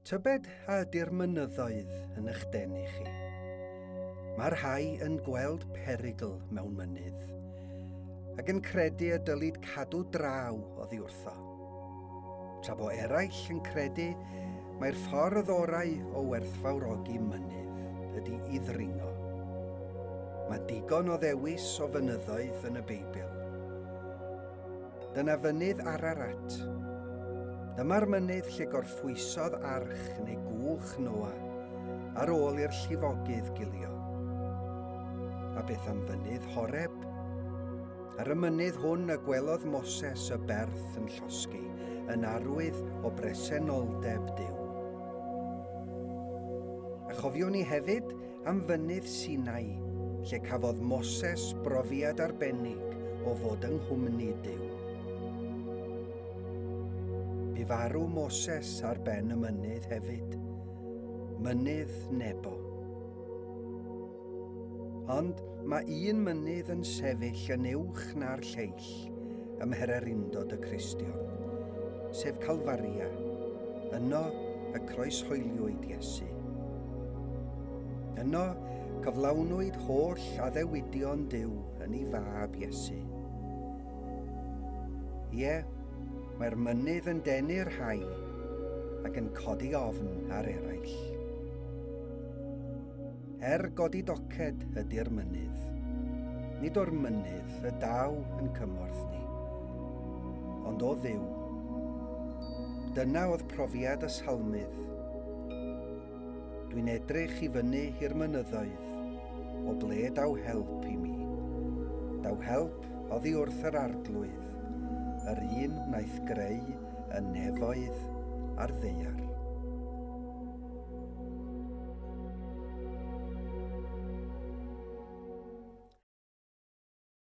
Tybed a ydy'r mynyddoedd yn eich denu chi? Mae rhai yn gweld perygl mewn mynydd, ac yn credu y dylid cadw draw oddi wrtho. Tra bo eraill yn credu mai'r ffordd orau o werthfawrogi mynydd ydy i ddringo. Mae digon o ddewis o fynyddoedd yn y Beibl. Dyna fynydd Ararat. Dyma'r mynydd lle gorffwysodd arch neu gwch Noa ar ôl i'r llifogydd gilio. A beth am fynydd Horeb? Ar y mynydd hwn y gwelodd Moses y berth yn llosgi, yn arwydd o bresenoldeb Duw. A chofiwn ni hefyd am fynydd Sinai, lle cafodd Moses brofiad arbennig o fod yng nghwmni Duw. Bu farw Moses ar ben y mynydd hefyd, mynydd Nebo. Ond mae un mynydd yn sefyll yn uwch na'r lleill ym mhererindod y Cristion, sef Calfaria. Yno y croeshoeliwyd Iesu. Yno cyflawnwyd holl addewidion Duw yn ei fab Iesu. Ie, mae'r mynydd yn denu'r rhai ac yn codi ofn ar eraill. Er godidoced ydy'r mynydd, nid o'r mynydd y daw yn cymorth ni, ond o Dduw. Dyna oedd profiad y salmydd. Dwi'n edrych i fyny i'r mynyddoedd, o ble daw help i mi? Daw help oddi wrth yr Arglwydd, yr un wnaeth greu y nefoedd a'r ddaear.